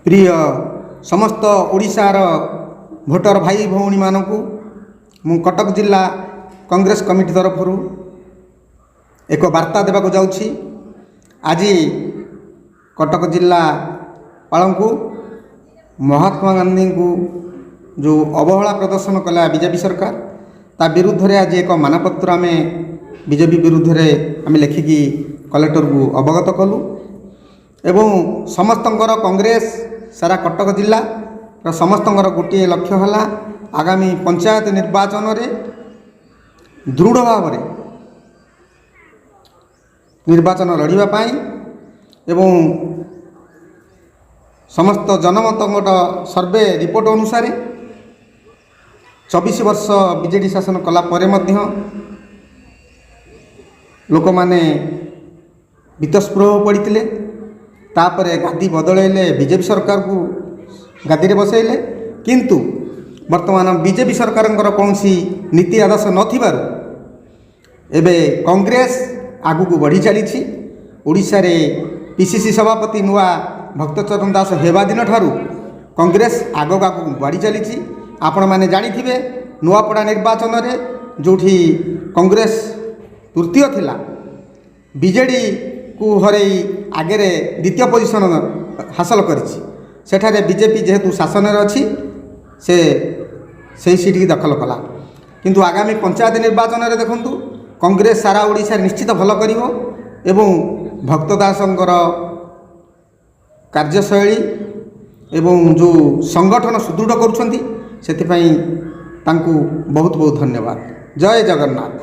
ପ୍ରିୟ ସମସ୍ତ ଓଡ଼ିଶାର ଭୋଟର ଭାଇ ଭଉଣୀମାନଙ୍କୁ ମୁଁ କଟକ ଜିଲ୍ଲା କଂଗ୍ରେସ କମିଟି ତରଫରୁ ଏକ ବାର୍ତ୍ତା ଦେବାକୁ ଯାଉଛି। ଆଜି କଟକ ଜିଲ୍ଲାପାଳଙ୍କୁ ମହାତ୍ମା ଗାନ୍ଧୀଙ୍କୁ ଯେଉଁ ଅବହେଳା ପ୍ରଦର୍ଶନ କଲା ବିଜେପି ସରକାର, ତା ବିରୁଦ୍ଧରେ ଆଜି ଏକ ମାନପତ୍ର ଆମେ ବିଜେପି ବିରୁଦ୍ଧରେ ଆମେ ଲେଖିକି କଲେକ୍ଟରକୁ ଅବଗତ କଲୁ ଏବଂ ସମସ୍ତଙ୍କର, କଂଗ୍ରେସ ସାରା କଟକ ଜିଲ୍ଲାର ସମସ୍ତଙ୍କର ଗୋଟିଏ ଲକ୍ଷ୍ୟ ହେଲା, ଆଗାମୀ ପଞ୍ଚାୟତ ନିର୍ବାଚନରେ ଦୃଢ଼ ଭାବରେ ନିର୍ବାଚନ ଲଢ଼ିବା ପାଇଁ ଏବଂ ସମସ୍ତ ଜନମତଙ୍କର ସର୍ଭେ ରିପୋର୍ଟ ଅନୁସାରେ 24 ବର୍ଷ ବିଜେଡ଼ି ଶାସନ କଲା ପରେ ମଧ୍ୟ ଲୋକମାନେ ବୀତସ୍ପୃହ ପଡ଼ିଥିଲେ। ତାପରେ ଗାଦି ବଦଳାଇଲେ, ବିଜେପି ସରକାରକୁ ଗାଦିରେ ବସାଇଲେ। କିନ୍ତୁ ବର୍ତ୍ତମାନ ବିଜେପି ସରକାରଙ୍କର କୌଣସି ନୀତି ଆଦର୍ଶ ନଥିବାରୁ ଏବେ କଂଗ୍ରେସ ଆଗକୁ ବଢ଼ି ଚାଲିଛି। ଓଡ଼ିଶାରେ ପିସିସି ସଭାପତି ନୂଆ ଭକ୍ତଚରଣ ଦାସ ହେବା ଦିନଠାରୁ କଂଗ୍ରେସ ଆଗକୁ ଆଗକୁ ବଢ଼ି ଚାଲିଛି। ଆପଣମାନେ ଜାଣିଥିବେ, ନୂଆପଡ଼ା ନିର୍ବାଚନରେ ଯେଉଁଠି କଂଗ୍ରେସ ତୃତୀୟ ଥିଲା, ବିଜେଡ଼ିକୁ ହରେଇ ଆଗରେ ଦ୍ୱିତୀୟ ପୋଜିସନ୍ ହାସଲ କରିଛି। ସେଠାରେ ବିଜେପି ଯେହେତୁ ଶାସନରେ ଅଛି, ସେ ସେଇ ସିଟ୍କି ଦଖଲ କଲା। କିନ୍ତୁ ଆଗାମୀ ପଞ୍ଚାୟତ ନିର୍ବାଚନରେ ଦେଖନ୍ତୁ, କଂଗ୍ରେସ ସାରା ଓଡ଼ିଶାରେ ନିଶ୍ଚିତ ଭଲ କରିବ ଏବଂ ଭକ୍ତ ଦାସଙ୍କର କାର୍ଯ୍ୟଶୈଳୀ ଏବଂ ଯେଉଁ ସଂଗଠନ ସୁଦୃଢ଼ କରୁଛନ୍ତି, ସେଥିପାଇଁ ତାଙ୍କୁ ବହୁତ ବହୁତ ଧନ୍ୟବାଦ। ଜୟ ଜଗନ୍ନାଥ।